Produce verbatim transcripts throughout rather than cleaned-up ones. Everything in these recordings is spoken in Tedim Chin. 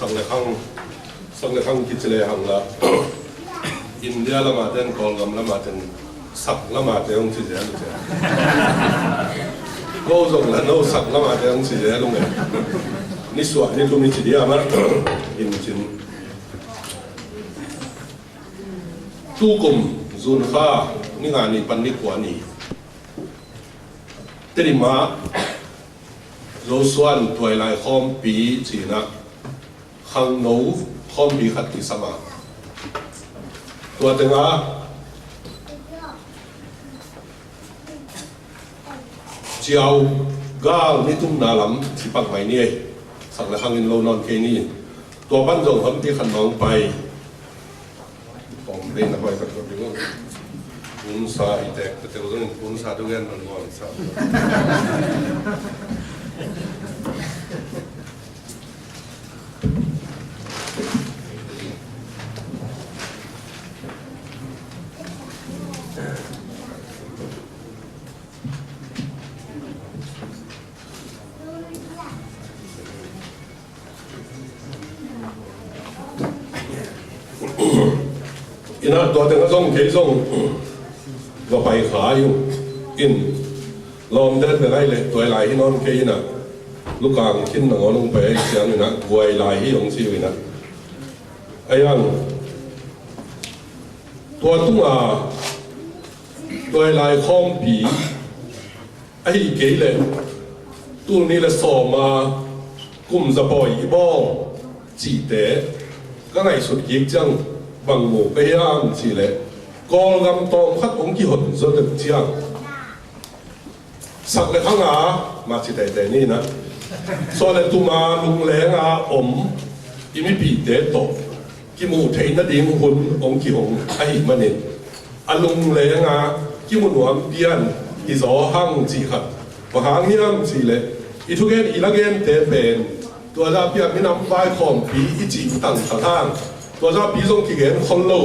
Sak le khang, sak le khang kici le hang la. India lama ten, Kawlgam lama ten, sak lama te hong ci zel uh cia. Ko zong la no sak lama te hong ci zel uh nge. Ni suah ni tum i ci dia ma. In cin. Tukum June kha ni nga ni pan ni kua ni. Tedim ah Zo suan tuailai khawmpi cina khangno khawmpi khat kisam a, tua tengah ciau gal ni tumna lam ci pak mai ni ei. Sak le khangin lo nawn kei ni. Tua pan zong khawmpi khat mah hong pai. Pawm pei na pai khat khat ding. Punsa i tek te teu zong punsa tu gen man nuam sa. Ina tua teng a zong kei zong va pai kha i uh in lawm den bel ai le tuai lai hi nawn kei ina lukang khin nangawn hong pai ai ciang ina guai lai hi hong ci uh ina. Aiang tua tunga tuai lai khawmpi ahi kei leh tul nih le sawma kum zapawi i bawl cihte ka ngaihsut kik ciang bang mu ka hiam cih leh Kawlgam tawm khat hong kihon zaw deuh ciang sak le khanga mah ci teitei ni na suah le tuma lunglenga om i mipihte tawh kimuh theih nading hun hong kihong ahih manin a lunglenga kimu nuam pian hi zaw hang cih khat bang hang hiam cih leh i thugen i lagente pen tua zahpi a minam vai khawmpi i cih tangtang hang tua zahpi zong kigen khol lo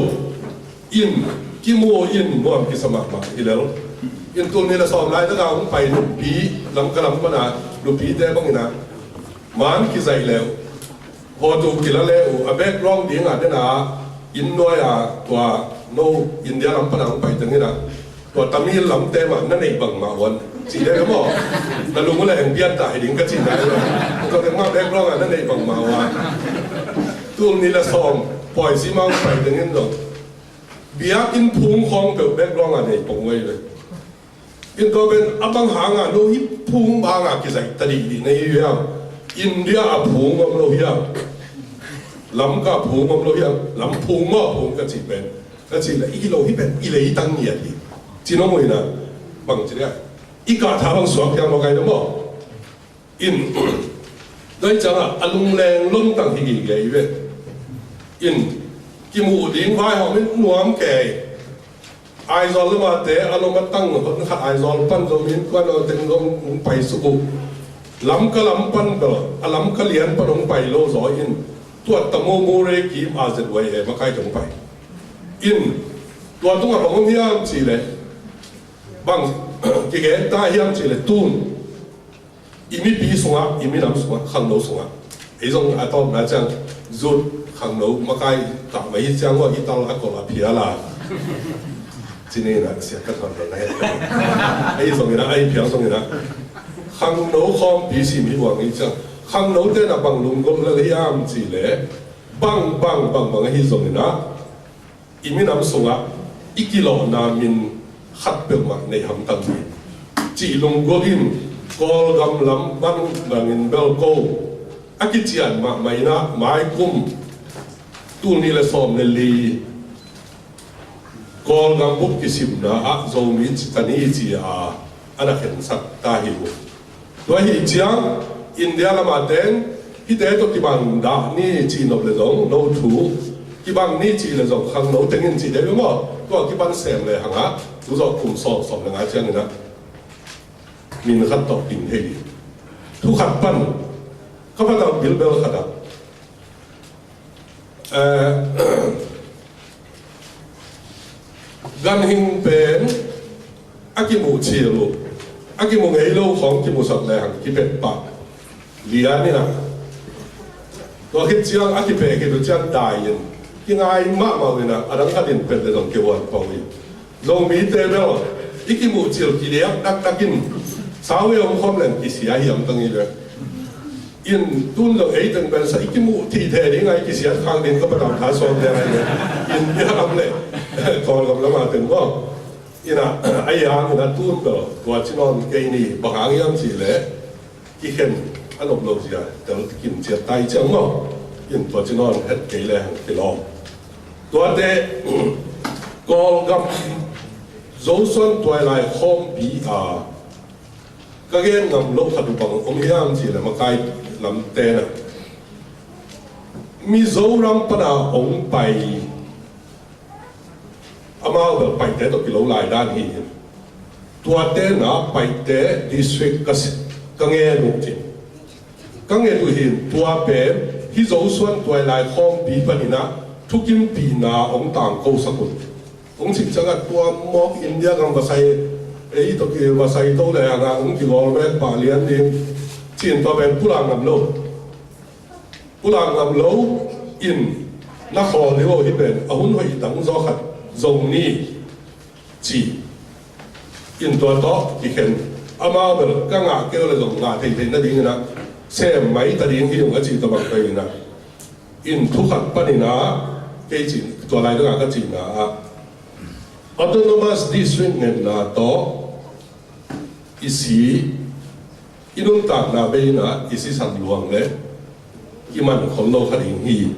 in kimu in nuam kisa mahmah hi lel in tul nih le sawm lai taka hong pai nupi lamka lam pana nupite bangina man kizaih leu Hawtu kila le uh a background dingah dena inn nuai-a tua no India lam pana hong pai tengina tua Tamil lamte mah na neih bangmah uan cih dek maw? Na lung uh le heng pian ta hi ding ka cihna hi lo. Tua dek mah background ah na neih bangmah uan tul nih le sawm pawi si mah hong pai tengin lo. Biakinn phung khawng peuh background ah nei pong uh ei ve. In tua pen a bang hanga no hi phung banga kizaih ta dihdih na hi hiam? India a phung om lo hiam? Lamka phung om lo hiam? Lam phung maw phung ka cih pen ka cih le i hi lo hi pen i leitang ngiat hi. Ci nong uh ina bang ci dia i kah tha bang suak piang lo kai lo maw? In doi cangah a lungleng lomtang hi gige i ve. In kimuh ding vaihawm in nuam kei. Aizawl lamate a lom a tang hon khat Aizawl pan zo min kuan aw teng zong hong pai suk uh. Lamka lam pan bel a Lamka lian pan hong pai lo zaw in tua tamu mu re kim a zet wai e makai tong pai. In tua tungah bang om hiam cih leh bang kigen ta hiam cih leh tun i mipi sungah i minam sungah khangno sungah ei zong a tawpna ciang zut khangno makai kah mai hi ciang uh a i tal a kol a phial a cini na siat ka thon na het ei zong ina ei phial zong ina khangno khawmpi sim hi buang hi ciang khangno tena bang lunggulh lel hiam cih leh bang bang bang bang ahi zong ina i minam sungah i kilawhna min khat peuhmah nei hamtang hi. Cih lunggulh in Kawlgam lam bang bangin bel ko a kician mahmah inah maikum tul nih le sawm le li Kawlgam bup kisimna ah Zomi ci ta ni ci a a na khensak ta hi uh. Tua hi ciang India lama ten hihte tawh kibang dah ni cih nop le zong no thu kibang ni cih le zong khangno tengin cih dei maw? Tua kipan sem le hanga tu zawh kum sawm sawm le nga ciangin ah min khat tawh ding thei ding thu khat pan ka patau bilbel khat ah Eh, ganhing pen a kimuh chil uh a kimuh ngei lo khawng kimuhsak le hang kipet pah lian inah Tua khit ciang a kipeh khit uh ciang dai in kingai mahmah uh in ah, a dang khat in pet le zong kihuan pah uh hi. Zomite bel i kimuh cil kidiak dakdak in sau i om khawm leng kisia hiam tang hi ve. In tun zong ei teng pen sa i kimuh thih thei ding a i kisiat khak ding ka patau tha sawm ding a hi ve. In bia lam le Kawlgam lam a teng maw. In ah a hiang in ah tun bel tua ci nawn kei ni, bang hang hiam cih leh kikhen a nop lo zia tel kim ciat tai ciang maw. In tua ci nawn het kei le hang kilawm. Tuate Kawlgam Zosuan Tuailai Khawmpi a ka gen ngam lo khat uh bang om hiam cih leh makai lamte na Mizoram pana hong pai amau bel Paite tawh kilo lai dan hi in. Tuate na Paite district ka si, ka ngen uh cin. Ka ngen uh hi in tua pen hi Zosuan Tuailai Khawmpi panin ah thukimpihna hong tangko sak un. Hong cih ciangah tua mawk India gam vasai, ei tawh ki vasai to le hang a hong kigawl mek pah lian ding. Cin tua pen pulak ngam lo. Pulak ngam lo in na khawl ding uh hi pen a hun hoih dang zaw khat zong ni ci. In tua tawh kikhen amau bel ka ngah kei uh le zong ngah theithei nadingin ah sem mai ta ding hi ung a cih tawh bang pai in ah. In thu khat panin ah kei cih tua lai dangah ka cihna ah Autonomous District ngetna tawh i si i nuntakna bei in ah i sisan luang le i man khol lo kha ding hi.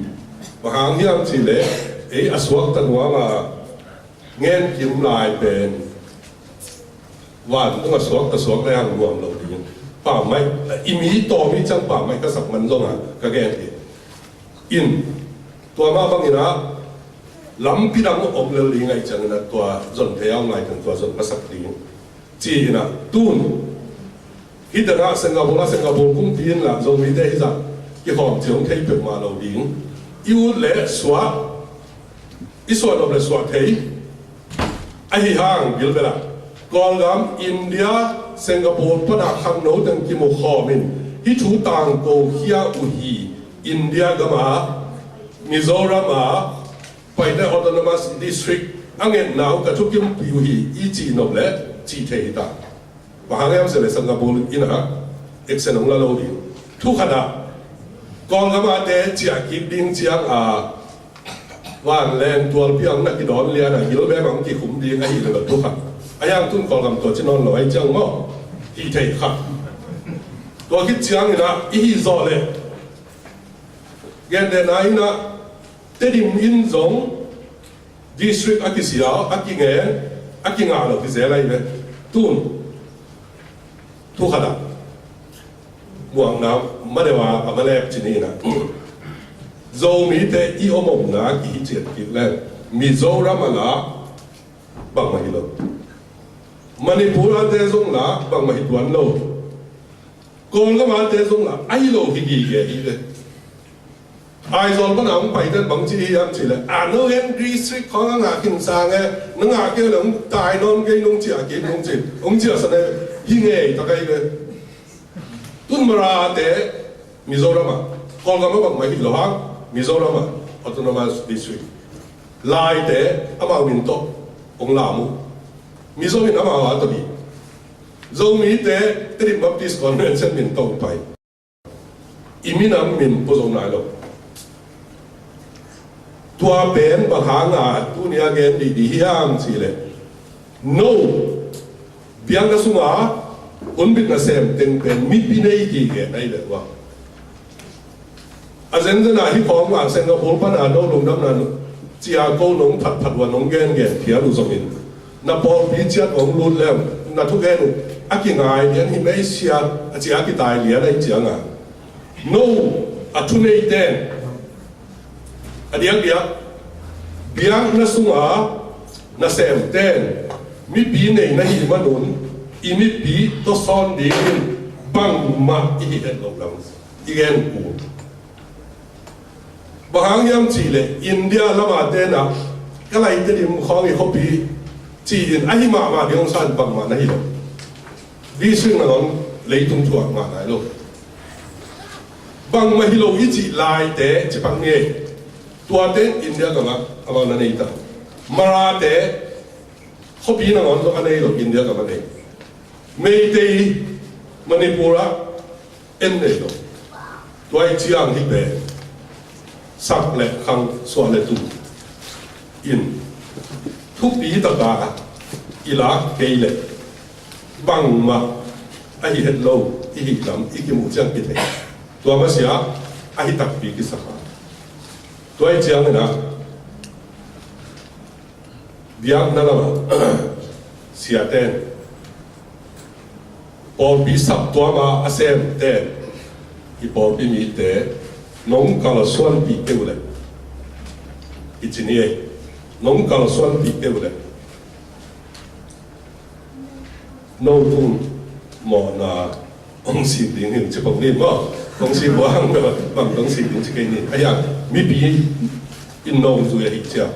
Bang hang hiam cih leh ei a suakta nuam a ngen kim lai pen vantung a suakta suak le hang nuam lo ding. Pammaih i mi tawm i ciang pammaih ka sak man zong a ka gen hi. In tua mah bangin ah lampi dang om lel ding ahih ciangin ah tua zon thei a om lai teng tua zon ka sak ding. Ci-in ah tun hih tengah Singapore ah Singapore kumpi in lah Zomite hih zah kikhawm ci hong thei peuhmah lo ding. I ut leh suah, i suah nop leh suah thei. Ahi hang bilbel ah Kawlgam India Singapore panah khangno teng kimu khawm in hih thu tangko khia uh hi. India gam ah Mizoram ah Paite Autonomous District a ngetna uh ka thukimpih uh hi i cih nop leh cih thei hi ta. Bang hang hiam cih leh Singapore in ah action hong la lo ding. Thu khat ah Kawlgam ah te ciah kik ding ciang a vanleng tualpi ah hong na kidawn lian a gilbem ah hong kikhum ding ahih leh bel thu khat. A hiang tun Kawlgam tua ci nawn lo ahih ciang maw hih thei kha. Tua khit ciangin ah i hih zawh leh gentehna in ah Tedim in zong district a kisia a kingen a kingah lo kizel ahi ve. Tun thu khat ah muakna madeuh a a malep cih ni in ah Zomite i om omna kihi ciat kik leng Mizoram a lah bangmah hi lo. Manipur a te zong lah bangmah hi tuan lo. Kawlgam a te zong lah ahi lo hi gige hi ve. Aizawl pan a hong paite bang ci hiam cih leh a no hen district khawng a ngah khin sang e, na ngah kei leh hong tai nawn kei nung ci a kik nung ci hong ci a sa ne hi ngei tak ahi ve. Tun Mara te Mizoram ah Kawlgam ah bangmah hi lo hang Mizoram ah Autonomous District Laite amau min tawh hong lam uh. Mizo in amau a tawh hi. Zomite Tedim Baptist Convention min tawh hong pai. I minam min pua zo nai lo. Tua pen bang hanga tuni a gen dih dih hiam cih leh no biakna sunga hunbit nasem teng pen mipi nei hi gen ahi leh ua. A zenzen a hih khawng a Singapore pan a no lungdamna cia ko nong phatphat ua nong gengen phial uh zongin na pawlpi ciat hong lut leng na thugen uh a kingai lian hi mei sia a cia a kitai lian ahi cianga no a thuneiten a diakdiak biakna sunga nasemten mipi nei na hih manun i mipi tawsawn dingin bangmah i hih het loh lam i gen uh. Bang hang hiam cih leh India lama tenah ka laite dim khawng i khuapi ci-in ahi mahmah ding hong san bangmah na hi lo. District nangawn leitung thuak mah nai lo. Bangmah hi lo i cih laite ci pak ni ei. Tuate India gamah amau na nei ta. Marate khuapi nangawn zong a nei lo, India gamah nei. Meitei Manipur ah en nei lo. Tua i ciang hi pen sak le khang, suah le tum in thupi taka i lak kei leh bangmah a hi het lo i hih lam i kimuh ciang kithei. Tua masiah a hi takpi kisakha. Tua i ciangin ah biakna lamah siaten, pawlpi saptuam a a semten, i pawlpi mite nong kalsuanpih kei uh leh, i ci ni ei, nong kalsuanpih kei uh leh, no tung mawhna hong sik ding hi ci pak ni maw? Hong sik buang bang hong sik ding ci kei ni. A hiang mipi in no zui ahi ciang,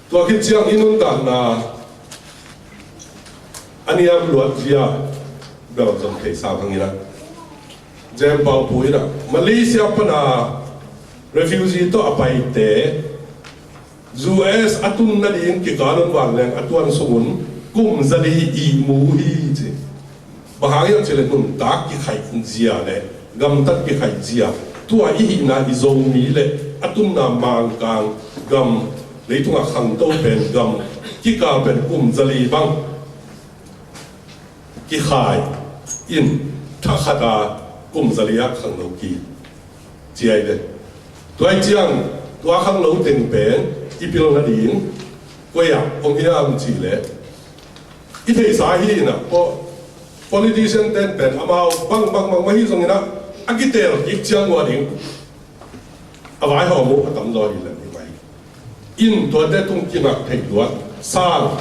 tua khit ciang i nuntakna a niam luat zia bel zong thei sam hang in ah, Jem Pau Pu in ah Malaysia pana refugee tawh a paite U S a tun nading kikal un vanleng a tuan sungun kum zali ihmu hi ci. Bang hang hiam cih leh nuntak kikhaih zia le gamtat kikhaih zia, tua i hihna i Zomi le a tunna Mangkang gam, leitungah khangto pen gam kikal pen kum zali bang kikhai in, thakhat a kum zali ah khangno ki ci ai ve. Tua i ciang tua khangno teng pen i pil nading koi ah om hiam cih leh, i theihsa hi in ah, po-, politician ten pen amau bang bang bang mah hi zongin ah, a kiteel kik ciang uh a ding a vaihawm uh a tamzaw hi leh hi mai. In tuate tung kingak theih luat sang,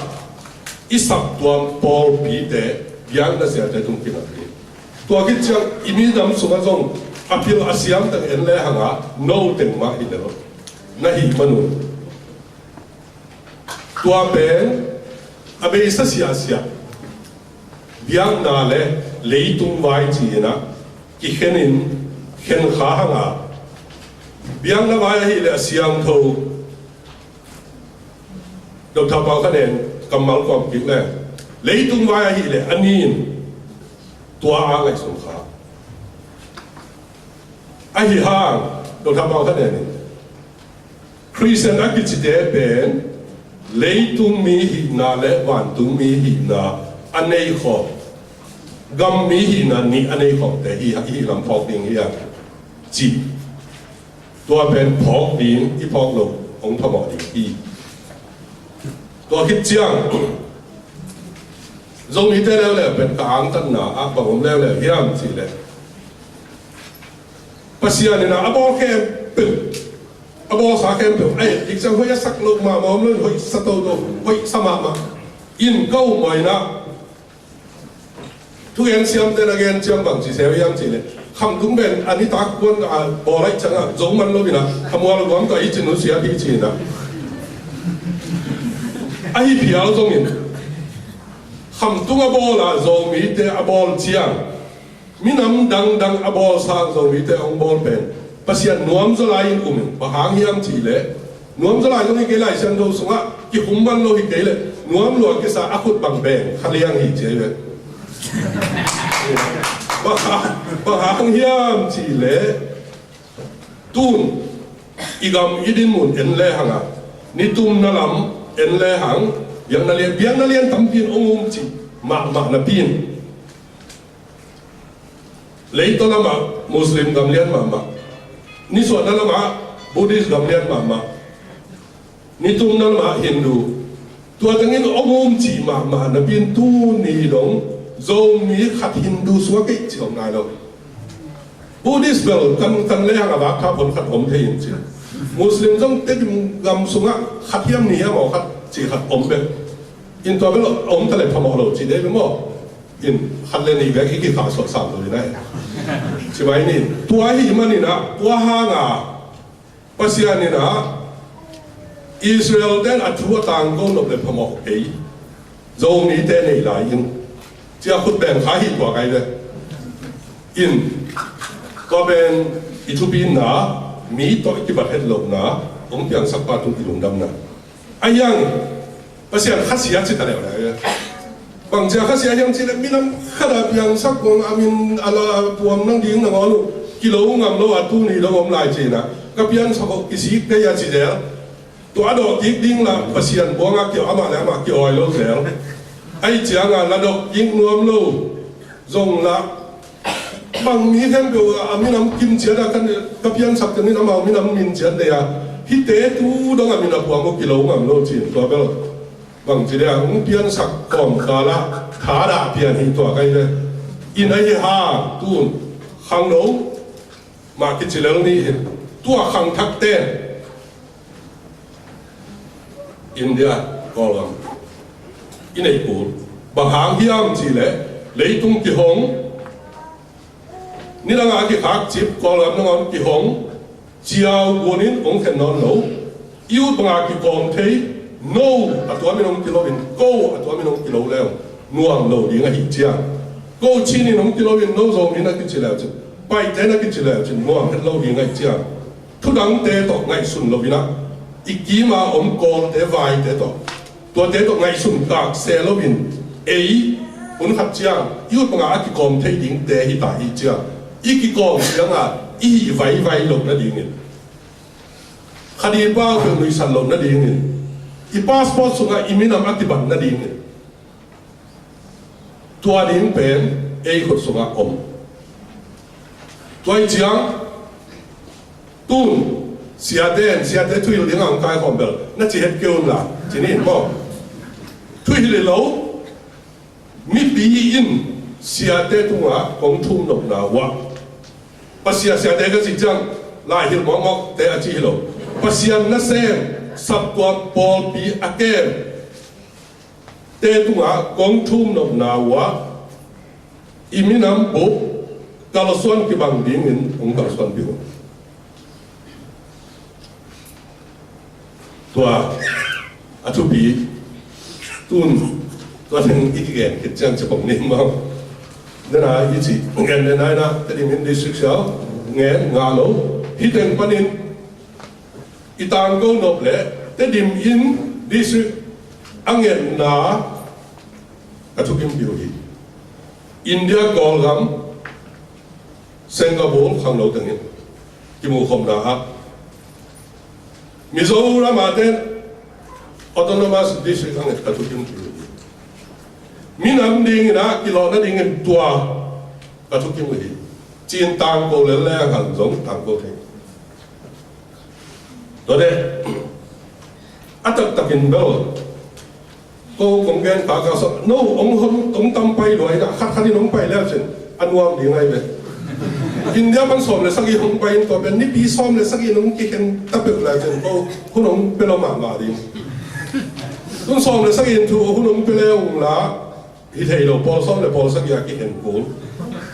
i saptuam pawlpite biakna siate tung kingak hi. Tua khit ciang i minam sungah zong a pil a siam teng en le hang a, no teng mah hi leh na hih manun, tua pen a beisa siahsiah biakna le leitung vai ci-in ah kikhen in, khen kha hang a, biakna vai ahih leh a siangtho, Doctor Pau Khan En kammal kawm kik le, leitung vai ahih leh a nin tua a ngaihsun kha. Ahi hang Doctor Pau Khan En in Khristian a kicite pen leitung mi hihna le vantung mi hihna a neikhawm, gam mi hihna nih a neikhawmte hi, hi lam phawk ding hi a ci. Tua pen phawk ding i phawk loh hong phamawh ding hi. Tua khit ciang Zomite leuleu pen ka angtanna ah bang om leuleu hiam cih leh, Pasian in a bawl khempeuh, a bawlsa khempeuh a et ding ciang hoih a sak loh mahmah om lo in, hoih sa toto, hoih sa mahmah in ka um maw in ah. Thugen siamte na gen ciang bang ci seh hiam cih leh, khamtung pen a nitak kuan a bawl ahih ciangah zo man lo in ah, a mual guam tawh i cin uh siat hi ci in ah. Ahi phial zongin khamtung a bawl a Zomite a bawl ciang, minam dangdang a bawl sang Zomite hong bawl pen Pasian nuamzaw lai in um in, bang hang hiam cih leh nuamzaw lai zong hi kei, Lai Siangtho sungah kikhum man lo hi kei leh nuam lua kisa a khut bang beng kha liang hi ci hi ve. Bang hang, bang hang hiam cih leh tun i gam i dinmun en le hang a, nitumna lam en le hang, biakna lian, biakna lian tampi in hong um cih mahmah napi in, leitaw lamah Muslim gam lian mahmah, nisuahna lamah Buddhist gam lian mahmah, nitumna lamah Hindu, tua tengin hong um cih mahmah napi in tuni dong Zomi khat Hindu sungah kei cih om nai lo. Buddhist bel kan, kan le hang a vak tha pon khat om thei in cih. Muslim zong Tedim gam sungah khat hiam nih hiam aw khat cih khat om bek in, tua bel om ta leh phamawh lo cih dei bek maw. In khat le nih bek i kikhah suak sam lo in ah, ci mai ni. Tua ahih manin ah, tua hang a Pasian in ah Israel ten a thu a tangko nop le phamawh kei, Zomite nei lai in, ci a khut beng kha hi tua kai ve. In Tua pen i thupina, mi tawh i kibat het lohna, hong piangsak pa tung i lungdamna. A hiang, Pasian khasia ci ta leuleu. Bang cia khasia hiam cih leh minam khat a piangsak kong a min a la puam nang ding nangawn uh kilo ngam lo a tuni dong om lai cihna. Ka piansak uh kisik kei a ci zel. Tua a dawh kik ding lah Pasian buang a ki amah le amah ki-awi lo zel. Ahi cianga la dawh kik nuam lo zong lah bang mi khempeuh a minam kim ciat a ka piansak tengin amau minam min ciat nei a hihte tu dong a min a puang uh kilo ngam lo cin tua bel. Bang ci dia hong piansak kawm kala thadah pian hi tua kai ve. In ahi ha tun khangno mah kici lel ni in tua khangthakte India Kawlgam i neih kul. Bang hang hiam cih leh leitung kihong, nidang a kikhak cip Kawlgam nangawn kihong, ciau gunin hong khen nawn lo. I ut banga kikawm thei, no a tuamin hong kilo in, ko a tuamin hong kilo leu nuam lo ding ahi ciang. Ko Chin in hong kilo in, no Zomi na kici leu cin, Paite na kici leu cin nuam het lo ding ahi ciang. Thudangte tawh ngaihsun lo in ah i kima om Kawlte vaite tawh, tuate tawh ngaihsun kak se lo in ei hun khat ciang i ut banga a kikawm thei dingte hi ta hi ciang i kikawm cianga i hi vaivai lo nadingin, khadi pau peuh nuihsan lo nadingin, i passport sungah i minam a kibat nadingin, tua ding pen ei khut sungah om. Tua hi ciang tun siate in siate thuhilh dingah hong kaikhawm bel na ci het kei un la ci ni in maw? Thuhilh hi lo. Mipi in siate tungah kong thum nopna uah Pasian siate ka ci ciang laihilh mawkmawkte a ci hi lo. Pasian nasem saptuam pawlpi a kem te tungah kong thum nopna uah i minam bup kalsuan kibang dingin hong kalsuanpih uh. Tua a thupi tun tua teng i kigen khit ciang ci pong ni maw? Nena i ci ngen nena ina Tedim in district siau ngen nga lo. Hih teng panin i tangko nop le Tedim in district a ngetna ka thukim piu hi. India Kawlgam Singapore khangno tengin kimukhopna ah Mizoram ah ten autonomous district a nget ka thukim piu hi. Minam dingin ah kilawhna dingin tua ka thukim uh hi. Cin tangko lel le a ngan zong tangko thei. Tua deh a taktakin bel ko kong gen kha ka sawh no hong hong hong tam pai lua in ah khat khat in hong pai leu cin a nuam ding ai ve. India pan sawm le sagih hong pai in tua pen nipi sawm le sagih in hong kikhen ta peuh leu cin ko hun hong pia lo mahmah ding. Tun sawm le sagih in thu hun hong pia leu ung la hi thei lo, pawl sawm le pawl sagih a kikhen kul.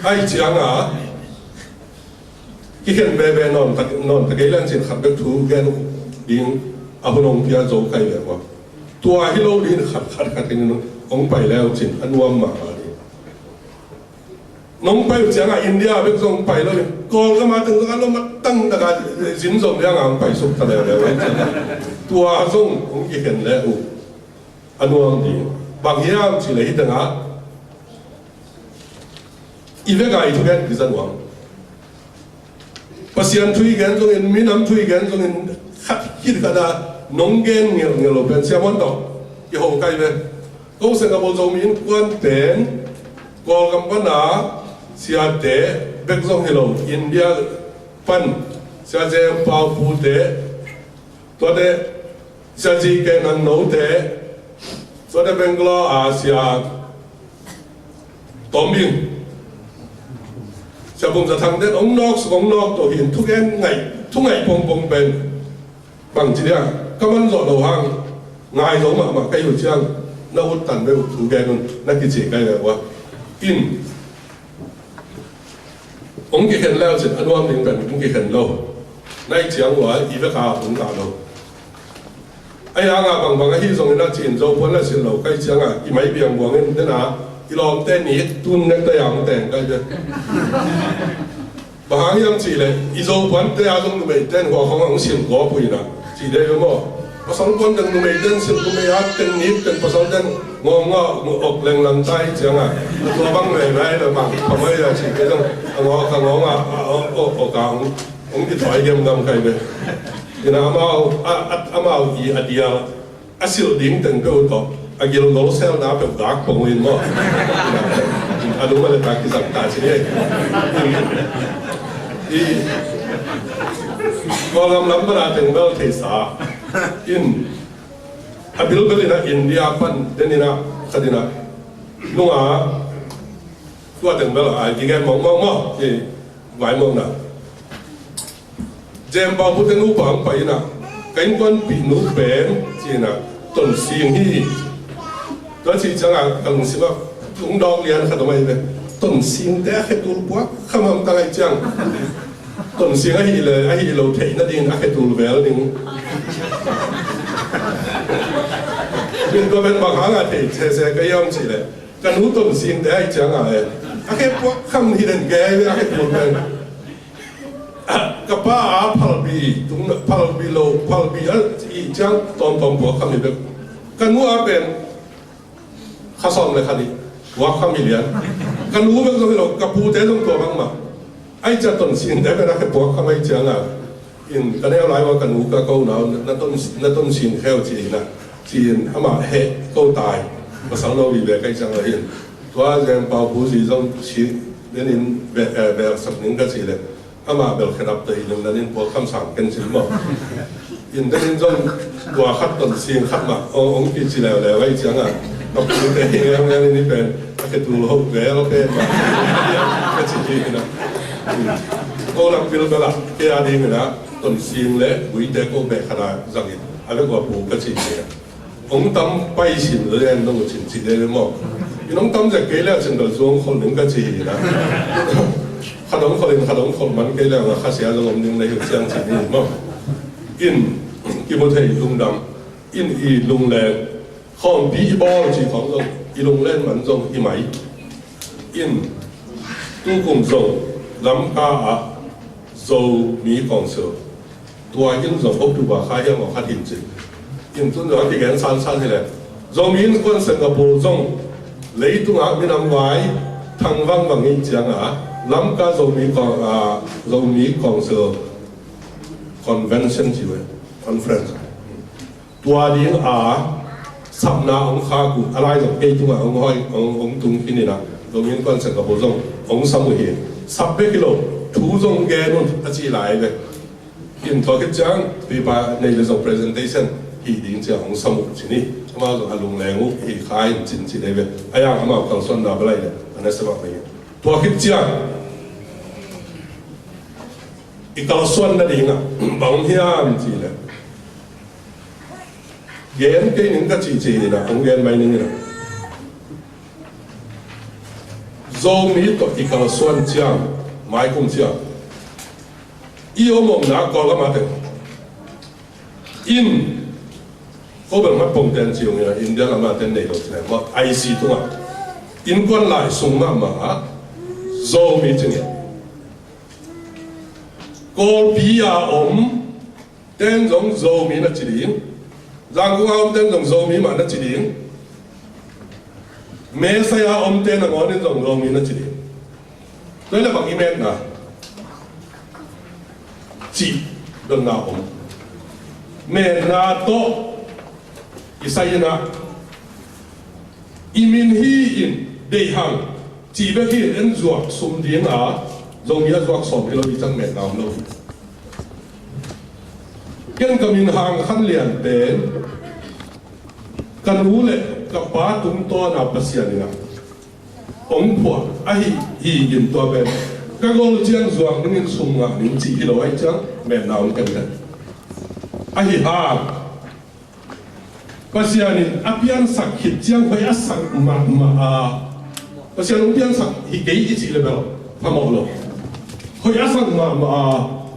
Ai cianga kikhen bebe nawn tak nawn tak ei leng cin khat bek thu gen ding a hun hong pia zo kai ve ua. Tua hi lo ding khat khat khat in hong pai leu cin a nuam mahmah ding. Nong pai uh cianga India bek zong pai lo in Kawlgam a teng zong a lo matang taka zin zom lianga hong pai suk ta leuleu. Tua zong hong kikhen le uh a nuam ding. Bang hiam cih leh hih tengah i veka i thugen kizat nuam. Pasian thu i gen zongin, minam thu i gen zongin khat khit khat a nong gen ngelngel lo pen siamuan tawh i ho kai ve. Ko Singapore Zomi Innkuan pen Kawlgam pana siate bek zong hi lo, India pan Sia Jem Pau Pute, tuate Sia Zi Ke Nan Note, tuate Bangalore a Sia Tom Bing, Sia Bum Za Thang ten ong nawk suk ong nawk to hin thugen ngaih thu ngaih pongpong pen bang ci dia ka man zawh lo hang ngai zo mahmah ka hi uh ciang na ut tan ve uh thugen un na kici kai ve ua in. Hong kikhen leu cin a nuam ding pen hong kikhen lo. Nai ciang ua i veka hong ta lo. Ai anga bangbang ahi zongin a cin zo puan la sin lo kai cianga i mai biang buangin dena i lawmte ni tun nek ta yang teng kai de. Bang hang hiam cih leh i Zo puante a zong numeite in hua khawng a hong silh gawp uh hi na. Cih dei ve maw? Pasal puante in numeite in silh, numei a teng nik teng pasal ten ngawng a ok lenglang ta hi ciang a, a tua bang veve hi na bang phamai a cih kei zong a ngawng a, a ngawng a, a ok a hong, hong kithuai gemgam kai ve. Hi na amau a, a, amau i a dial a silh ding teng peuh tawh a gilgol selna peuh gak pong uh in maw? A lum a le tak kizang ta ci ni. I Kawlgam lam pana teng bel theisa in a bilbel in a India pan den in a khat in a nunga tua teng bel a i gen mawngmawng maw i vai mawngna. Jem Pau Pu te nupa hong pai in a, ka innkuanpih nu pen ci in a, Ton Sing hi. Tua cih ciang a ka lungsim ah hong dawng lian khat om ahi ve. Ton Sing te a khetul puak khamham ta lai ciang, Ton Sing ahi le ahi lo theih nading a khetul vel ding. Min tua pen bang hang a thei sese ka hiam cih leh, ka nu Ton Sing te ahi ciang a e, a khe puak kham hi den kei ve a khetul pen. Ka pa a phalbi tung, phalbi lo, phalbi a i ciang tawmtawm puak kham hi bek. Ka nu a pen kha sawm le kha nih puak kham hi lian. Ka nu bek zong hi lo, ka pute zong tua bangmah. Ai cia Ton Sing te pen a khe puak kham ai ciang a, in ka neu lai ua ka nu ka ko nau na Ton, na Ton Sing kheu ci hi na. Ci in amah heh ko tai. Pasal lo vive kai ciang a hin. Tua Jem Pau Pu zi zong ci den in ve, eh, ve sak ning ka ci le. Amah bel khedap ta hi ning nan in puak kham sang ken cin maw? In den in zong tua khat Ton Sing khat mah ong, ong kici leuleu ai ciang a, ka pute hi ngeungeu in i pen a khetul ho vel pen mah ka ci hi na. Ko lak bil bel a kei a ding in a Ton Sing le Guite ko beh khat a zang in a bek ua pu ka ci hi na. Hong tam pai sin lo den dong cin ci de maw? In hong tam zek kei le cin bel zuang khol ning ka ci hi na. Khat hong khol in khat hong khol man kei le nga khasia zong om ning na hi ciang ci ni maw? In kimu thei lungdam in i lungleng khawmpi i bawl ci khawng zong i lunglen man zong hi mai. In tukum zong Lamka ah Zomi Council tua in zong October kha hiam aw khat hin cin. In tun zong a kigen sansan hi le Zomi Innkuan Singapore zong leitungah minam vai thang vangvang in ciang a Lamka Zomi Coun-, ah, Zomi Council Convention ci ve, conference. Tua ding a sapna hong khak uh a lai zong kei tungah hong hoi, hong, hong tung khin in a, Zomi Innkuan Singapore zong hong sam uh hi. Sap bek hi lo, thu zong gen un a ci lai ve. Hin tua khit ciang tuipa nei le zong presentation hi ding ciang hong sam uh ci ni. Amau zong a lungleng uh hi kha in cin ci nei ve. A yang amau kalsuanna bel lai le a na sa bak mai. Tua khit ciang i kalsuan nading ah bang hiam ci le, gen kei ning ka ci ci in a, hong gen mai ning in a. Zomi tawh i kalsuan ciang, maikum ciang i om omna Kawlgam a teng in, ko bel mat pong ten ci ung in a, India lam a ten nei lo ci le maw, I C tungah innkuan lai sung mahmah ah Zomi ci ning. Kawlpi a om ten zong Zomi na ci ding. Zangkong a om ten zong Zomi mah na ci ding. Mesai a om ten a ngawn in zong Zomi na ci ding. Tua le bang i metna cih donna om. Metna tawh i sai in a, i min hi in deih hang cih bek hi in en zuak sum ding a, Zomi a zuak sawm hi lo i cang metna om lo hi. Ken ka min Hang Khan Lian pen ka nu le ka pa tungtawn a Pasian in a hong phuah ahi hi in tua pen ka gol ciang zuak ning in sum ngah ning cih hi lo ai ciang metna om ken ken. Ahi hang Pasian in a piansak khit ciang hoih a sak mahmah a, Pasian hong piansak hi kei i cih le bel phamawh lo. Hoih a sak mahmah a,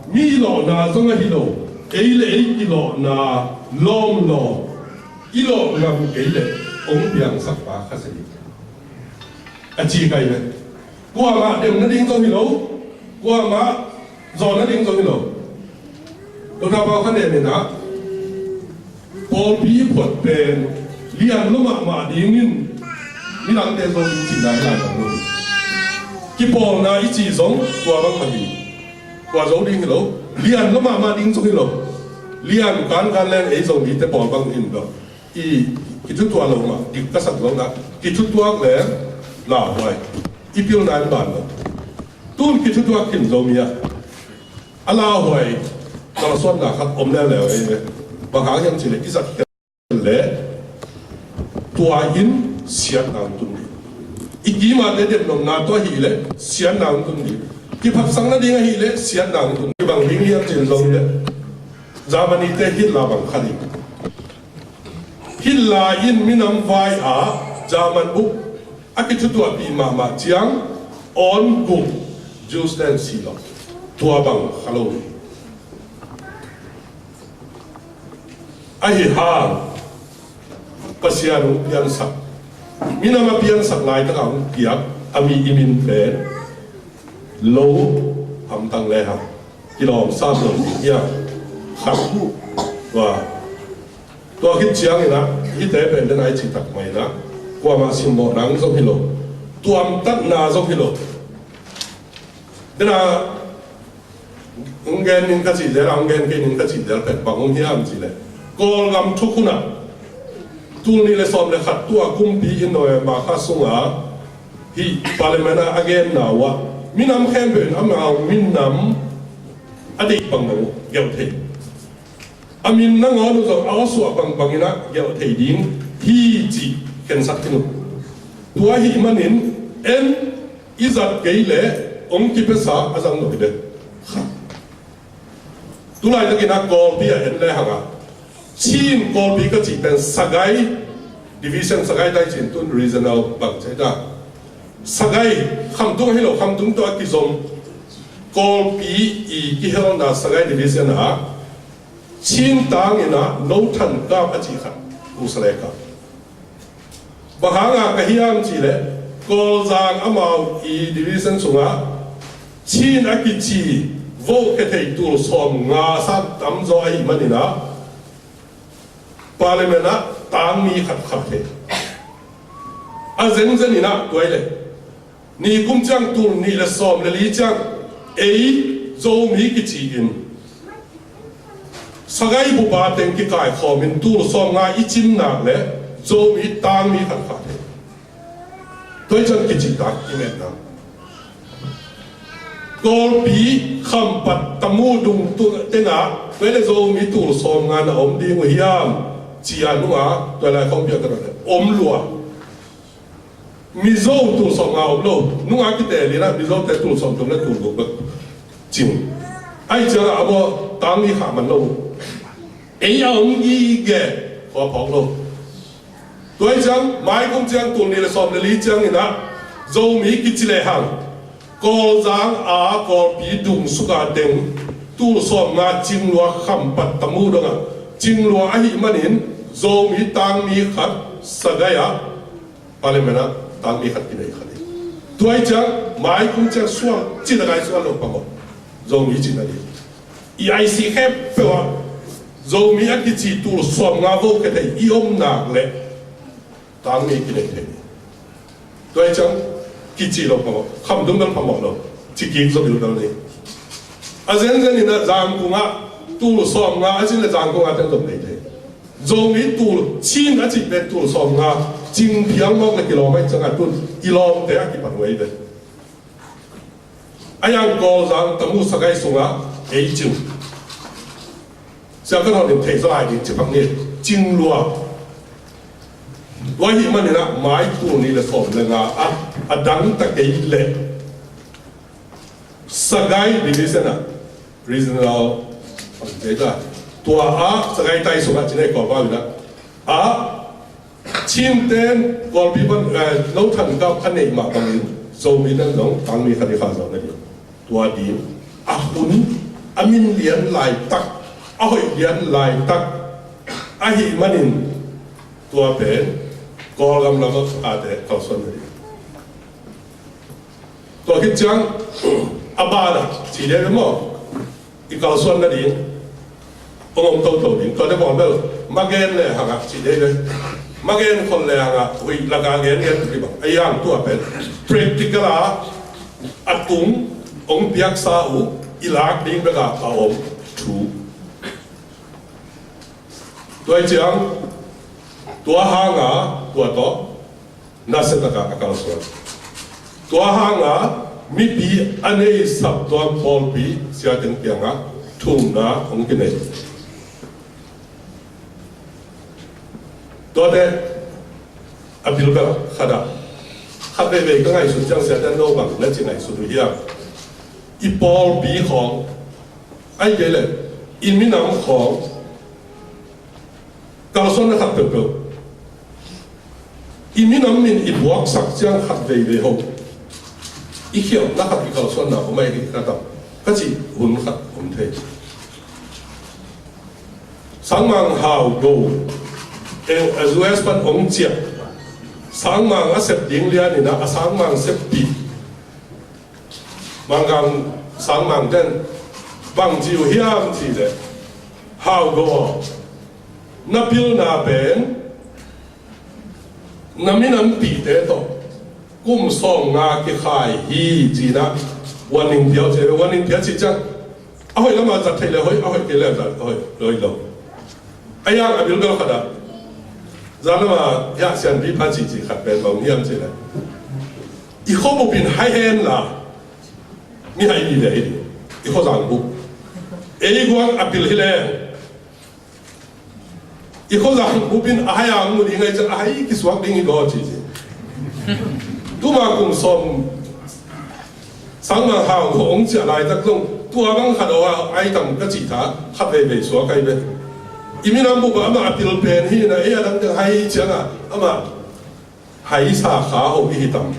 mi lawhna zong ahi lo, ei le ei kilawhna lawm law, i lawh ngam kei le hong piangsak pa kha se hi. A ci kai le. Kuamah dem nading zong hi lo. Kuamah zawh nading zong hi lo. Dr. Pau Khan En in ah, pawlpi i phuat pen lian lua mahmah dingin midangte zo ding cihna hi lai bang lo. Kipawlna i ci zong tua bang khat hi. Tua zo ding hi lo. Lian lua mahmah ding zong hi lo. Lian kankan leng ei Zomite pawl bang hi lo. I kithutuak lo mah, dik ka sak lo na. Kithutuak leng lauhuai. I pilna in ban lo. Tun kithutuak khin Zomi ah a lauhuai kalsuanna khat om leuleu ei ve. Bang hang hiam cih leh i zat khin leh tua in siatna hong tun ding. I kimate depnopna tawh ahih leh siatna hong tun ding. Kiphatsak nading ahih leh siatna hong tun ding. Bang ding hiam cih leh Zomite, Germany-te Hitler bang kha ding. Hitler in minam vai-ah German bup a kithutuahpih mahmah ciang awn guk Jews-te in si lo. Tua bang kha lo hi. Ahi hang Pasian hong piansak, minam a piansak laitak a hong piak a mi i min pen lo hamtang le hang kilawm sam lo ding hiam? Khat. Tua, tua khit ciangin ah hihte pen den a i cih tak mah in ah kuamah simmawhna zong hi lo, tuamtatna zong hi lo. Den a hong gen ning ka cih zel, hong gen kei ning ka cih zel pen bang hong hiam cih leh, Kawlgam thukhun ah tul nih le sawm le khat tua kumpi in November kha sungah hih Parliament ah a genna uh ah minam khempeuh in amau minam a deih bangbang uh gelh thei. A min nangawn uh zong a awsuah bangbang in ah gelh thei ding hi cih khensat khin uh. Tua ahih manin en i zat kei leh hong kipiasa a zang lo hi ve. Tulaitakin ah Kawlpi ah en le hang ah Chin Kawlpi ka cih pen Sagaing Division, Sagaing Taichin tun regional bang cih ta. Sagaing, Khamtung hi lo, Khamtung tawh a kizom Kawlpi i kihelna Sagaing Division ah Chin tang in ah No Than Kap a cih khat, Pu Saleh Kap. Bang hang a ka hiam cih leh Kawlzang amau i division sungah Chin a kici vote khia thei tul sawmnga sang tamzaw ahih manin ah Parliament ah tangmi khat khap thei. A zenzen in ah tua hi leh ni kum ciang tul nih le sawm le li ciang ei Zomi kici in Sagaing bup a teng kikaikhawm in tul sawmnga i cin nak leh Zomi tangmi khat khap thei. Tua hi ciang kicihtak i metna. Kawlpi, Khampat, Tamu dung teng ah tua hi leh Zomi tul sawmnga na om ding uh hiam ci-a nung a tua lai khawmpi a ka rawh leh om lua. Mizo tul sawmnga om lo, nung a kiteel in ah Mizote tul sawmthum le tul guk bek cing. Ahih ciangin ah a maw tangmi khah man lo. Ei a om gige khua phawk lo. Tua hi ciang mai kum ciang tul nih le sawm le li ciangin ah Zomi kici lehang Kawlzang a Kawlpi dung suk a teng tul sawmnga cing lua, Khampat, Tamu dong ah cing lua ahih manin Zomi tangmi khat Sagaing ah Parliament ah tangmi khat kinei khat hi. Tua hi ciang mai kum ciang suang cin a kai suang lo phamawh Zomi cin a ding. I I C khempeuh ah Zomi a kici tul sawmnga vote khia thei i om nak leh tangmi kinei thei. Tua hi ciang kici lo phamawh, Khamtung bel phamawh lo, ci kik zaw bilbel ni. A zenzen in ah Zangkong ah tul sawmnga a cin leh Zangkong a teng zong nei thei. Zomi tul, Chin a cih pen tul sawmnga cing phial mawk leh kilawm ahih ciangin tun i lawmte a kipan uh ahi ve. A yang Kawlzang, Tamu, Sagaing sungah ei cing. Sia ka hawlin thei zaw lai ding ci pak ni, cing lua. Tua ahih manin ah mai tul nih le sawm le nga ah a dang ta kei leh Sagaing Division ah regional, tua ah Sagaing Tai sungah ci nei Kawlpau in ah, ah Chin ten Kawlpi pan, eh, No Than Kap a neih mah bangin Zomi ten zong tangmi khat i khah zawh nading. Tua ding a hun a min lian laitak, a hoih lian laitak ahih manin tua pen Kawlgam lam ah ate kalsuan nading. Tua khit ciang A ban ah ci dei ve maw? I kalsuan nading hong om toto ding. Tuate bawl bel magen le hangah ci dei ve. Magen khol le hangah huih laka gen gen tuk hi bang. A yang tua pen practical a a tung hong piaksa uh i lak ding bek a a om thu. Tua hi ciang tua hanga tua tawh nasia taka a kalsuan. Tua hanga mipi a nei saptuam pawlpi siateng kiangah thumna hong kinei. Tuate a bilbel khatah khat veivei ka ngaihsut ciang siate no bang na ci ngaihsut uh hiam? I pawlpi khawng, ahih kei leh i minam khawng kalsuanna khat peuhpeuh i minam min i buaksak ciang khat veivei ho i khialhna khat i kalsuanna om ahi ka tam ka cih hun khat om thei. Sangmang Hau Go, eh, U S pan hong ciah, sangmang a sep ding lianin a sangmang seppih Mangkang sangmang ten bang ci uh hiam cih leh, Hau Go aw, na pilna pen na minampihte tawh kum sawmnga kikhai hi ci-in ah warning pia uh ci. Warning pia cih ciang a hoih lamah zat theih leh hoih, a hoih kei leh zat hoih, hoih lo. A yang a bilbel khatah zan lamah hiah sianpi pha cihcih khat pen bang hiam cih leh, i khuabup in hai hen la, mi hai vive hi ding. I khuazang bup, ei guang a pil hi leng, i khuazang bup in a hai a mu ding ahih ciang a hai kisuak ding hi gaw ci ci. Tuma kum sawm Sangmang Hau Go hong ciah laitak zong tua bang khat aw a ai tam ka cih tha, khat veivei suak ai ve. I minam bup ah amah a pil pen hi-in ah ei a dang teng hai ciangah amah haisa kha ho i hi tam.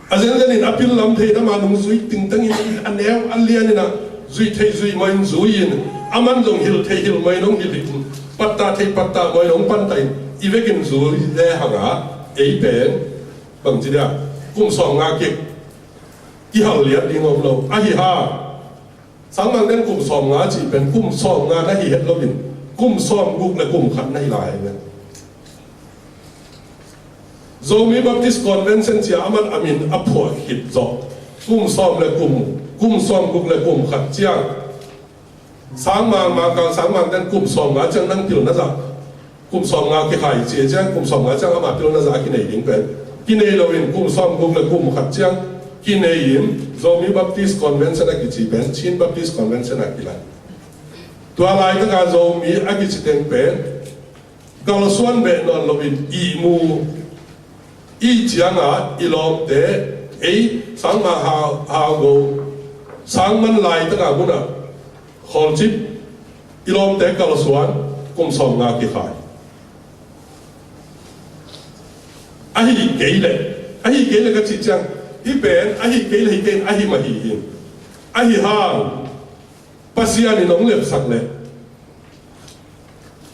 A zenzen in a pil lam thei nama nung zui tingtang in a neu a lian in ah zuih theih zuih mawh in zui in, aman zong hilh theih hilh mawh in hong hilh in, pattah theih pattah mawh in hong pantai in, i vekin zui le hanga ei pen bangci dia kum sawmnga kik kihal liat ding om lo. Ahi hang Sangmang ten kum sawmnga cih pen kum sawmnga na hi het loin kum sawmguk le kum khat na hi lai ve. Zomi Baptist Convention cia aman a min a phuah khit zawh kum sawm le kum, kum sawmguk le kum khat ciang Sangmang, Mangkang Sangmang ten kum sawmnga ciang nang pilna zah kum sawmnga kikhai ci ciang kum sawmnga ciang amah pilna zah a kinei ding pen kinei loin kum sawmguk le kum khat ciang kinei in Zomi Baptist Convention a kici pen Chin Baptist Convention a kilai. Tua laitaka Zomi a kici teng pen kalsuan beh nawn loin ihmu i cianga i lawmte ei Sangmang Hau, Hau Go, Sangman laitaka munah Khawlcip i lawmte kalsuan kum sawmnga kikhai. Ahi kei leh, ahi kei leh ka cih ciang hih pen ahi kei leh hi kei in ahi mah hi hi. Ahi hang Pasian in hong lepsak leh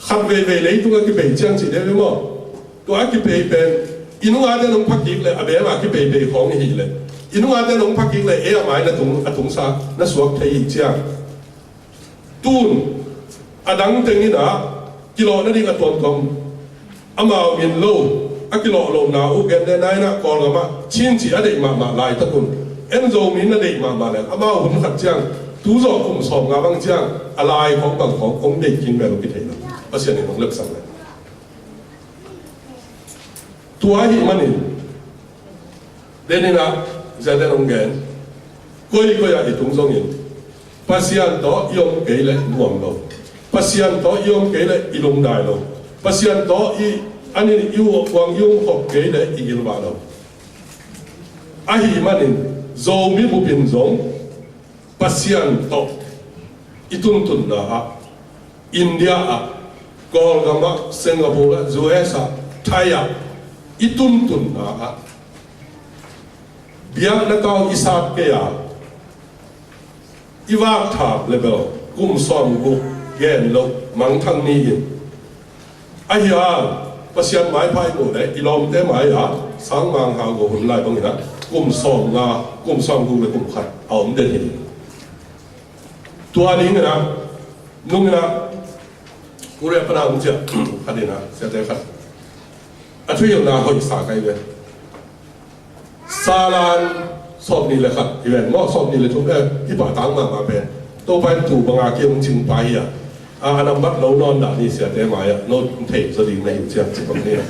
khat veivei leitung a kipei ciang cih deuh maw? Tua a kipei pen i nungate nong phakik leh a beema kipeipei khawng i hih leh i nungate nong phakik leh ei a mai na tung, a tungsa na suak thei i hih ciang tun a dang teng in ah kilawh nading a tuamtuam amau min lo a kilawh lohna uh gen le nainah Kawlgamah Chin cih a deih mahmah laitak un en Zomi na deih mahmah le amau hun khat ciang tu zawh kum sawmnga bang ciang a lai khawng bang khawng kong deih khin mel uh kithei lo. Pasian in hong lepsak le tua ahih manin Deninah ziate nong gen koikoi ah i tung zongin Pasian tawh i om kei leh nuam lo. Pasian tawh i om kei leh i lungdai lo. Pasian tawh i anin i uang i umkhop kei leh i gilvah lo. Ahi manin Zomi bupin zong Pasian tawh i tuntunna ah India ah, Kawlgam ah, Singapore ah, U S ah, Thai ah i tuntunna ah biakna kau i sat kei a i vakthap le bel kum sawmguk gen loh mangthang ni in ahi a Pasian maipha i muh le i lawmte mai ah Sangmang Hau Go hun lai bangin ah kum sawm nga, kum sawm guk le kum khat a om den hi. Tua ding in ah, nung in ah, Korea pan a hong ciah khat in ah, siate khat, a thuhilhna hoih sa kei ve. Salan sawmnih le khat hi ven maw, sawmnih le thum, eh, i pahtang mahmah pen. Topa in tuu banga kei hong cing pa hi a, a, a nambat lo nawn dah ni, siate mai-ah no thei zaw ding na hi uh ciang ci bang ni a.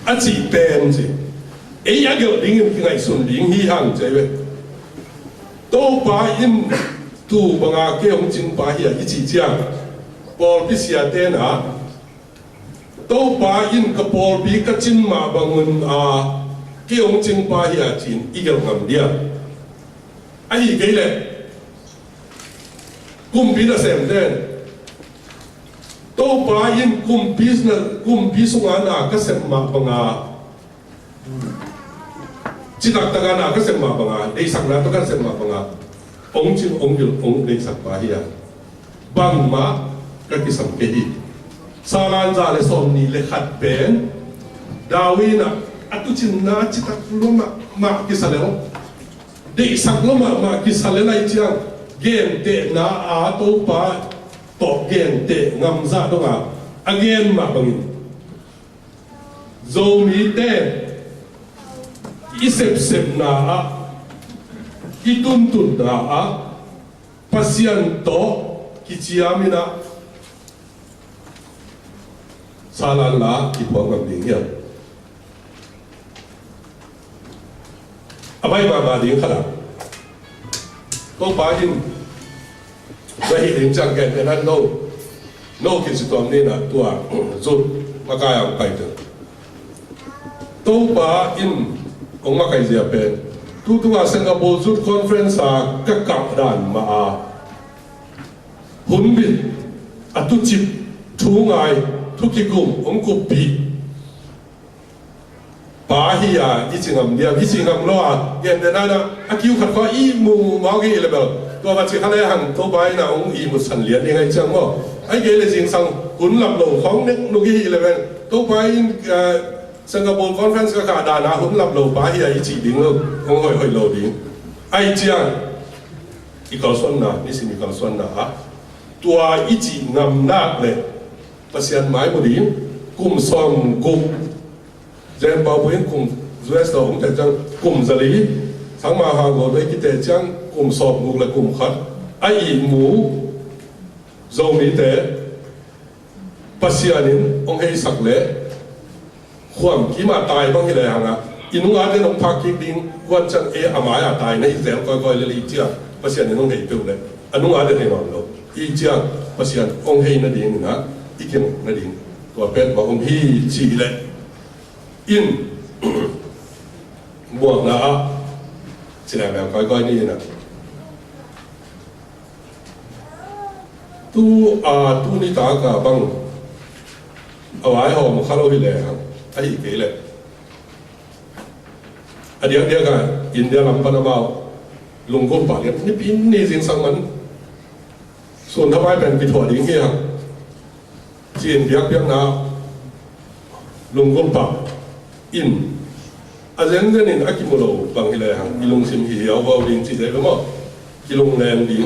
A cih pen ci, ei a gelh dingin kingaihsun ding hi hang ci ve. Topa in tuu banga kei hong cing pa hi a i cih ciang, pawlpi siate in ah, Topa in ka pawlpi ka cin mah bangun a kei hong cing pa hi a ci-in i gelh ngam dia? Ahih kei leh kumpi nasemte in, Topa in kumpi, kumpi sunga na ka sem mah banga, citak taka na ka sem mah banga, deihsakna tawh ka sem mah banga hong cing, hong gelh, hong deihsak pa hi a, bangmah ka kisam kei hi. Salan za le sawmnih le khat pen David in ah a tuucinna citak lua mahmah kisa lel, deihsak lua mahmah kisa lel ahih ciang, gentehna a Topa tawh genteh ngam zah dong a, a gen mah bangin, Zomite i sepsepna ah, i tuntunna ah, Pasian tawh kiciam in ah, Salan la kiphuak ngam ding hiam? A baih mahmah ding khat ah, Topa in na hih ding ciang, gentehna in no, no kici tuam ni in ah, tua Zut makai ah hong paite. Topa in hong makaih zia pen, tutung a Singapore Zut Conference a ka kah dan mah a, hun bit a tuucip, thu ngai, thu kikum, hong kuppih pa hi a i ci ngam diam? I ci ngam lo a, gentehna in ah, a kiu khat khawng ihmu mawk i hi leh bel, tua va ci kha lehang Topa in ah hong ihmu san lian ding ahih ciang maw. Ahih kei leh zingsang hun lap lo khawng nek nuk i hi leh bel, Topa in, eh, Singapore Conference ka kah dan a hun lap lo pa hi a i cih ding lo, hong hoih hoih lo ding. Ahih ciang i kalsuanna, nisim i kalsuanna ah, tua i cih ngam nak leh Pasian mai mu ding. Kum sawm guk, Zen Pau Pu in kum, U S tawh hong teh ciang kum za li, Sangma Hago tawh i kiteh ciang kum sawm guk le kum khat a ihmu Zomite Pasian in hong heisak leh, khuam kim a tai bang hi lehang ah, i nung a den hong phak kik ding, kuan ciang e a mai a tai na hi zel kawikawi lel i ciang, Pasian in hong hei peuh leh a nung a den hei nuam lo i ciang, Pasian hong hei nading in ah i kingaih nading tua pen mah om hi ci leh, in muakna ah ci lehang kawikawi ni in ah, tu a, tu nitak a bang a vaihawm kha lo hi lehang, ahih kei leh a diakdiak a India lam pan amau lunggulh pah lian, Nipi ni zingsang man sun thapai pen kithuah ding hi hang ci-in biakpiakna lunggulh pah in, a zenzen in a kimu lo bang hi lehang i lungsim hi hiauhiau ding ci dei ve maw? Kilungleng ding.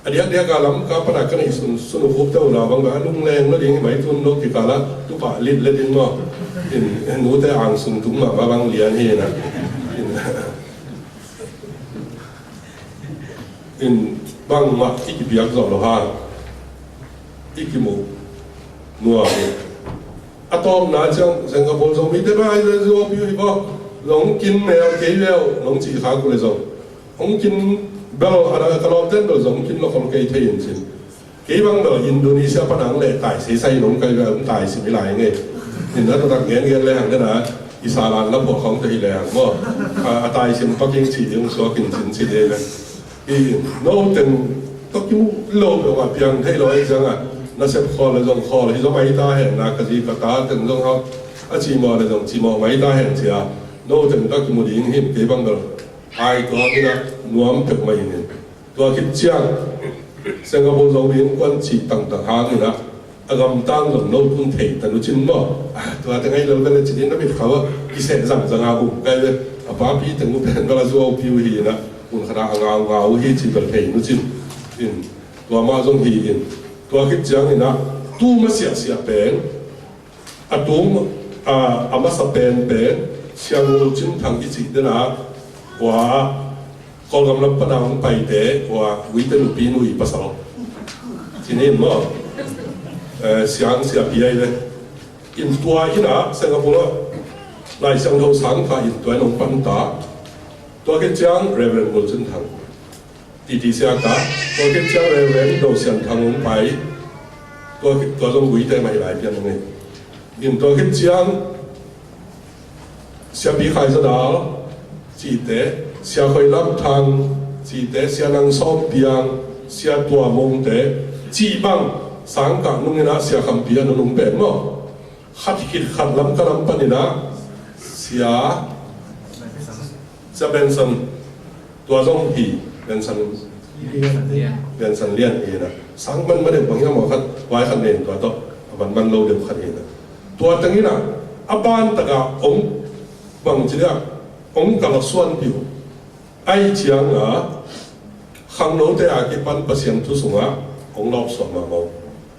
A diakdiak a Lamka pan a ka neih sun, sun uh khupte uh na bang bang a lungleng lo ding hi mai, tun no kikal a tu pah lit le ding maw? In, in nute angsung tung mah mah bang lian hi na. In, in bangmah i kipiak zawh lo hang i kimuh nuam hi. A tawpna ciang Singapore Zomite bang ai le zuau piu hi baw. Zong kin mel kei leu nong cih khak uh le zong, hong kin bel a da ka lawmten bel zong kin lo khol kei thei in cin. Kei bang bel Indonesia pan ang le tai seisai nong kai bel tai sim i lai ngei. In a taktak ngen ngen le hang dena i salan la phuah khawng te hi le hang maw? A, a tai sim paking cih ding suak in cin cih ding le. I, no teng tawh kimuh lo peuhmah piang thei lo ahih ciangin, nasep khawl le zong khawl hi zaw mai ta hen, na ka zi ka ta teng zong hau a cihmawh le zong cihmawh mai ta hen cia, no teng tawh kimu ding hi. Kei bang bel ai tuak in a nuam peuhmah in in. Tua khit ciang Singapore Zomi Innkuan cih tangtak hangin a, a gamtang zong no tun thei ta nu cin maw? A, tua teng ahi lo bel le cih in na mit khau a, kiseh zangzang a um kai ve. A papi teng uh pen bel a zuaupi uh hi inah, hun khatah a ngaungau uh hi ci bel thei nu cin. In, tua mah zong hi in. Tua khit ciang inah, tu masiahsiah pen, a tung, a, a masa penpen, Sia Ngul Cin Thang i cih dena, ua, Kawlgam lam pana hong paite, ua, Guite nupi nu i pasal. Ci ni in maw. Eh, siang siapi ai le. In tua inah, Singapore ah, Lai Siangtho sang kha in tua in hong panta. Tua khit ciang Reverend Ngul Cin Thang. Titi sia kha. Tua khit ciang Reverend Do Sian Thang hong pai. Tua khit, tua zong Guite mah hi lai pian hong hi. In tua khit ciang Siapi Khai Za Dal cihte, Sia Khoi Lam Thang cihte, Sia Nang Sawm Piang, Sia Tua Mongte, cih bang, sang kah nung inah Sia Kham Pi a nunung pen maw. Khat khit khat Lamka lam pan inah, Sia, Sia Benson, tua zong hi, Benson, Benson Lian hi inah. Sang man ma deuh bang hiam maw khat, vai khat nen tua tawh, a man man lo deuh khat hi inah. Tua teng inah, a ban takah hong bang ci dia, hong kalsuanpih uh. Ahih ciangah, khangnote a kipan Pasian thu sungah hong lawpsuah mahmah uh.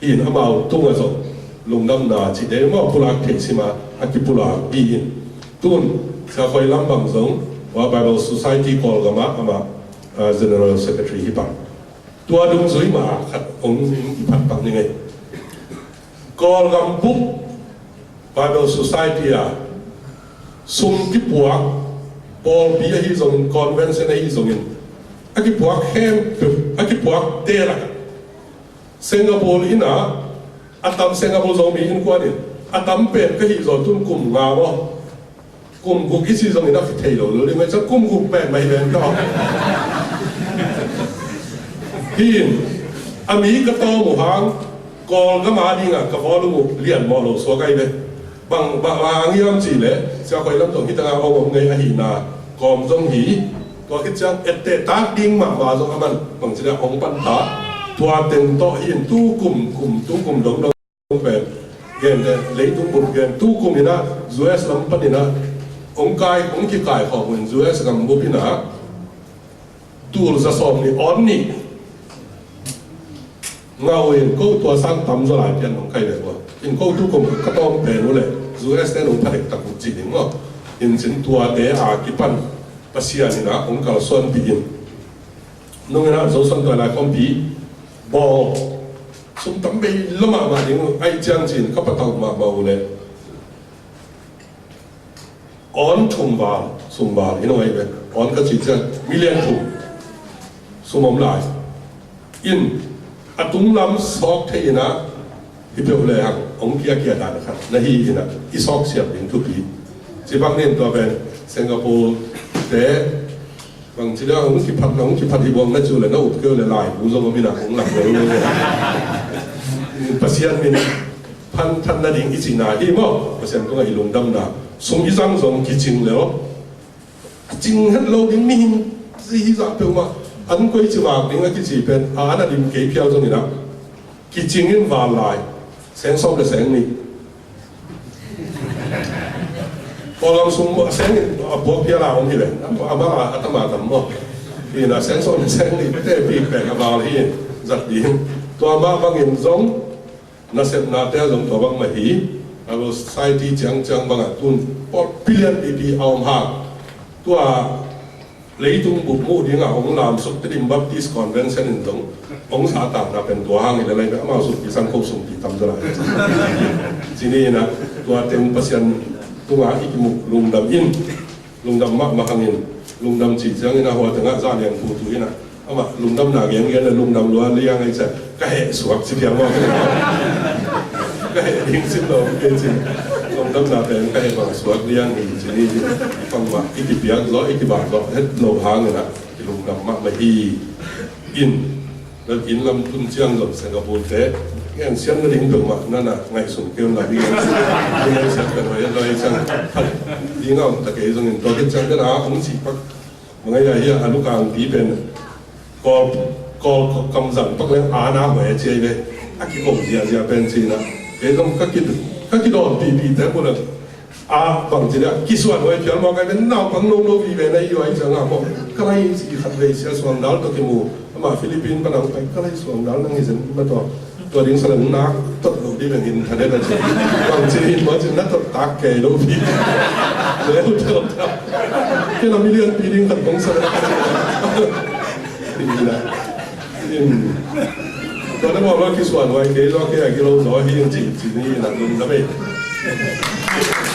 Hi in amau tungah zong lungdamna cih dei maw, pulak theih sim a, a kipulak hi in. Tun, Sia Khoi Lam bang zong, ua Bible Society Kawlgam ah amah, ah, General Secretary hi pah. Tua dungzui mah khat hong kiphat pak ning ei. Kawlgam bup Bible Society ah sum kipuak, pawlpi ahi zongin, convention ahi zongin, a kipuak khempeuh, a kipuak te lakah Singapore inah, a tam Singapore Zomi Innkuan in, a tam pen ka hih zaw tun kum nga maw. Kum guk i cih zongin a thei lo lo ding, mah ciang kum guk pen mah hi ven ka. Hi in, a mi ka tawm uh hang, Kawlgam a dingah ka volume uh lian mawh lo suak ai ve. Bang, bang, bang hang hiam cih leh, Sia Khoi Lam zong hi tangah hong om ngei ahihna kawm zong hi. Tua khit ciang etteh tak ding mahmah zong a man, bang ci leh hong panta. Tua teng tawh hi in, tu kum, kum, tu kum dongdong pen, gente, leitung bup gen, tu kum inah, U S lam pan inah, hong kai, hong kikai khawm uh in U S gam bup inah, tul za sawm nih, awn nih. Ngau in ko tua sang tam zaw lai pian hong kai dek ua. In ko tu kum ka tawm pen uh leh, U S ten hong pha dek tak uh ci ding maw. In cin tuate a kipan, Pasian inah, hong kalsuanpih in. Nung inah, Zosuan Tuailai Khawmpi, bawl, sum tam bei lo mahmah ding, ahih ciang cin ka patauh mahmah uh leh. Awn thum val, sum val, hi nong ai ve. Awn ka cih ciang, million thum. Sum om lai. In, a tunglam sawk thei inah, hi peuh le hang, hong kia kia dan khat, na hi inah, i sawk siam ding thupi. Ci bang nin tua pen, Singapore te, bang ci dia hong kiphat na, hong kiphat hi buang na cu le na up keu le lai, bu zong om inah hong lam le le. Pasian min phan than na ding i cihna hi maw, Pasian tungah i lungdamna. Sum i zang zong kicing le aw. A cing het lo ding mihing hi zah peuhmah. An koi ci vak ding a kici pen, a an a dim kei phial zong inah. Kicing in val lai, seng sawm le seng nih. Kawlgam sung seng in a puak phial a om hi ve. A ma a tam a tam maw. Hi inah seng sawm le seng nih te pi pen a val hi in zat ding. Tua mah bangin zong nasepnate a zong tua bang mah hi. Bible Society ciangciang bangah tun pawlpi lianpipi a om hang. Tua leitung bup muh dingah hong lamsuk Tedim Baptist Convention in zong hong sa takna pen tua hang hi le lai, amau sukpi sang ko sukpi tam zaw lai. Ci ni inah, tua teng Pasian tungah i kimuh lungdam in, lungdam mahmah hangin, lungdam cih ciangin a hua tengah Za Liang Pu tu inah, amah lungdamna gengen le lungdam lua liang ai ciah, ka heh suak ci piang maw. Ka heh ding cin lo kei cin. Lungdamna pen ka heh bang suak liang hi ci ni. Bangmah i kipiak zawh, i kibak zawh het lo hang inah, i lungdam mahmah hi. In, bel inn lam tun ciang zong Singapore te, ngen siam na ding peuhmah na na ngaihsun kei un la, i ngen siam, i ngen siam pen hoi het lo hi ciang. Ding a om ta kei zongin tua khit ciang pen a hong cih pak. Bang a hia hia a lukang pi pen Kawl, Kawl kamzang pak leng a na hua e ci ai ve. A kiko ziazia pen ci inah. Kei zong ka ki, ka kidawn pihpih te mun a A bang ci dia, kisuan huai phial mawk ai ven, naupang nono vive na hi huai ciang a mawk. Ka lai ci khat vei sia Suang Dal tawh kimu, amah Philippine pan a hong pai, ka lai Suang Dal nang hi zen ma tawh. Tua ding sa leng nak tot lo ding veng in thadet a ci. Bang ci hin maw ci na tot tak kei lo pi. Le hu tawh tak. Kei na million pi ding khat kong sa. Tua na mawk lo kisuan huai kei lo kei a kilo zo hi ci ci ni na lun na bei.